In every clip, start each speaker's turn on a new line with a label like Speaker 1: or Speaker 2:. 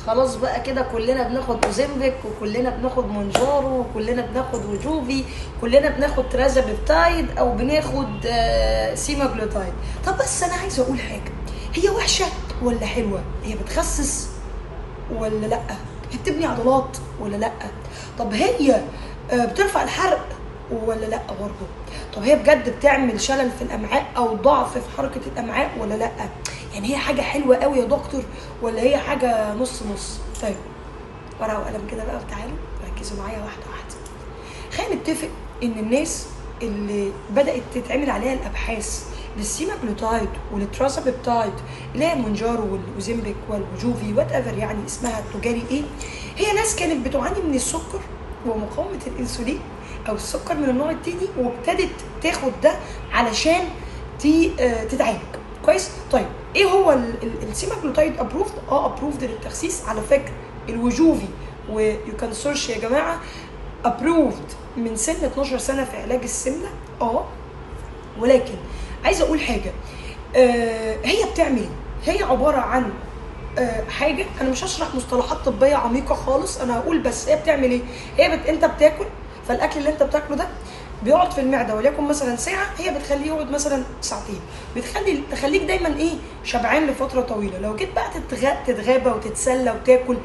Speaker 1: خلاص بقى كده كلنا بناخد اوزمبيك، وكلنا بناخد مونجارو، وكلنا بناخد وجوفي، كلنا بناخد tirzepatide او بناخد semaglutide. طب بس انا عايزه اقول حاجة، هي وحشة ولا حلوة؟ هي بتخسس ولا لا؟ هي بتبني عضلات ولا لا؟ طب هي بترفع الحرق ولا لا برضه؟ طب هي بجد بتعمل شلل في الامعاء او ضعف في حركة الامعاء ولا لا؟ يعني هي حاجة حلوة قوي يا دكتور ولا هي حاجة نص نص؟ طيب ورقة وقلم كده بقى وتعالوا ركزوا معايا واحدة واحدة. خلينا نتفق ان الناس اللي بدات تتعمل عليها الابحاث لل semaglutide وال tirzepatide اللي هي مونجارو والاوزمبيك والوجوفي whatever يعني اسمها التجاري ايه، هي ناس كانت بتعاني من السكر ومقاومة الانسولين او السكر من النوع التاني، وابتدت تاخد ده علشان تتعالج كويس. طيب ايه هو ال semaglutide؟ approved، approved للتخسيس على فكرة. الوجوفي و you can search يا جماعة approved من سن 12 سنة في علاج السمنة. ولكن عايزه اقول حاجة، هي بتعمل ايه؟ هي عبارة عن حاجة، انا مش هشرح مصطلحات طبية عميقة خالص، انا هقول بس هي بتعمل ايه. هي انت بتاكل، فالاكل اللي انت بتاكله ده بيقعد في المعدة وليكن مثلا ساعة، هي بتخليه يقعد مثلا ساعتين، بتخلي تخليك دايما ايه شبعان لفترة طويلة. لو جيت بقى تتغابى وتتسلى وتاكل،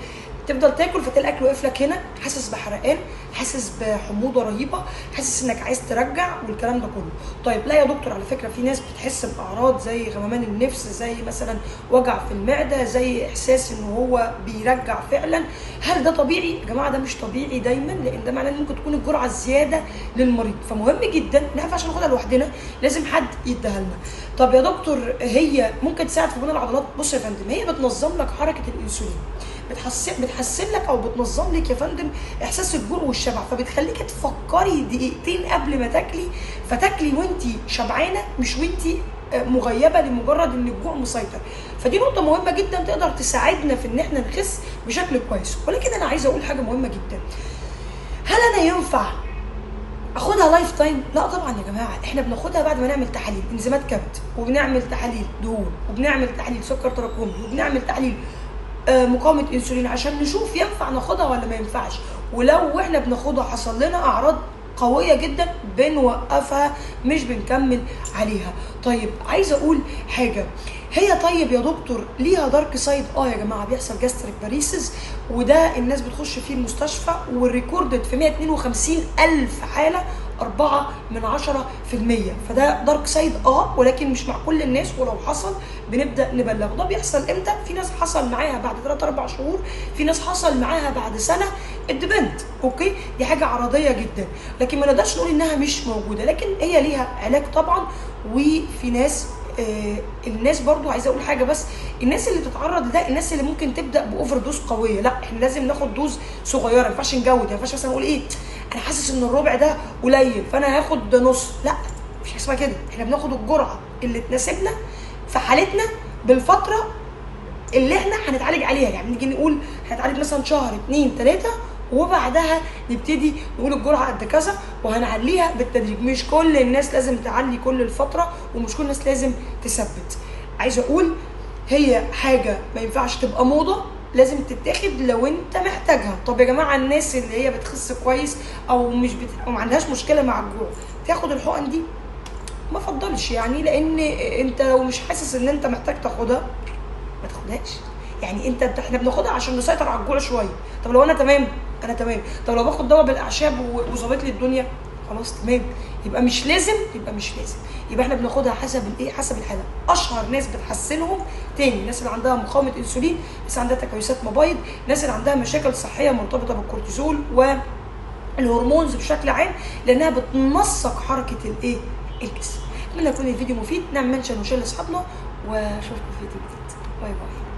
Speaker 1: تفضل تاكل فتلاقي الاكل واقف لك هنا، حاسس بحرقان، حاسس بحموضه رهيبة، حاسس انك عايز ترجع والكلام ده كله. طيب لا يا دكتور، على فكرة في ناس بتحس باعراض زي غممان النفس، زي مثلا وجع في المعدة، زي احساس ان هو بيرجع فعلا. هل ده طبيعي؟ يا جماعة ده مش طبيعي دايما، لان ده معناه ان ممكن تكون الجرعة زيادة للمريض. فمهم جدا ان احنا عشان ناخدها لوحدنا لازم حد يديها لنا. طب يا دكتور هي ممكن تساعد في بناء العضلات؟ بص يا فندم، هي بتنظم لك حركة الانسولين، بتحسن لك او بتنظم لك يا فندم احساس الجوع والشبع، فبتخليك تفكري دقيقتين قبل ما تاكلي، فتاكلي وانت شبعانه مش وانت مغيبه لمجرد ان الجوع مسيطر. فدي نقطة مهمة جدا تقدر تساعدنا في ان احنا نخس بشكل كويس. ولكن انا عايزه اقول حاجة مهمة جدا، هل انا ينفع اخدها lifetime؟ لا طبعا يا جماعة، احنا بناخدها بعد ما نعمل تحاليل انزيمات كبد، وبنعمل تحاليل دهون، وبنعمل تحاليل سكر تراكمي، وبنعمل تحاليل مقاومة انسولين، عشان نشوف ينفع ناخدها ولا ما ينفعش. ولو احنا بناخدها حصل لنا اعراض قوية جدا بنوقفها، مش بنكمل عليها. طيب عايزه اقول حاجة، هي طيب يا دكتور ليها dark side؟ يا جماعة بيحصل gastric varices، وده الناس بتخش فيه المستشفى، وال recorded في 152,000 حاله 4%. فده dark side ولكن مش مع كل الناس، ولو حصل بنبدا نبلغ. ده بيحصل امتى؟ في ناس حصل معاها بعد 3-4 شهور، في ناس حصل معاها بعد سنة، it depend. okay، دي حاجة عرضية جدا، لكن ما نقدرش نقول انها مش موجودة، لكن هي ليها علاج طبعا. وفي ناس الناس برضو عايزه اقول حاجة، بس الناس اللي بتتعرض لده الناس اللي ممكن تبدا ب overdose قوية، لا احنا لازم ناخد dose صغيرة، ما ينفعش نجود، ما ينفعش مثلا اقول ايه انا حاسس ان الربع ده قليل فانا هاخد نص، لا مفيش حاجة اسمها كده. احنا بناخد الجرعة اللي تناسبنا في حالتنا بالفترة اللي احنا هنتعالج عليها، يعني نيجي نقول هنتعالج مثلا شهر 2 3، وبعدها نبتدي نقول الجرعة قد كذا وهنعليها بالتدريج. مش كل الناس لازم تعلي كل الفترة، ومش كل الناس لازم تثبت. عايزه اقول هي حاجة ما ينفعش تبقى موضة، لازم تتاخد لو انت محتاجها. طب يا جماعة الناس اللي هي بتخس كويس او مش او ما عندهاش مشكلة مع الجوع تاخد الحقن دي؟ ما افضلش يعني، لان انت لو مش حاسس ان انت محتاج تاخدها ما تاخدهاش. يعني انت احنا بناخدها عشان نسيطر على الجوع شوية. طب لو انا تمام انا تمام، طب لو باخد دواء بالاعشاب وظابط لي الدنيا خلاص تمام، يبقى مش لازم، يبقى مش لازم. يبقى احنا بناخدها حسب الايه؟ حسب الحالة. اشهر ناس بتحسنهم تاني الناس اللي عندها مقاومة انسولين، الناس اللي عندها تكيسات مبايض، الناس اللي عندها مشاكل صحية مرتبطة بالكورتيزول وال hormones بشكل عام، لانها بتنسق حركة الايه؟ الجسم. اتمنى يكون الفيديو مفيد، نعمل mention و share لاصحابنا، واشوفكم في فيديو جديد. bye bye.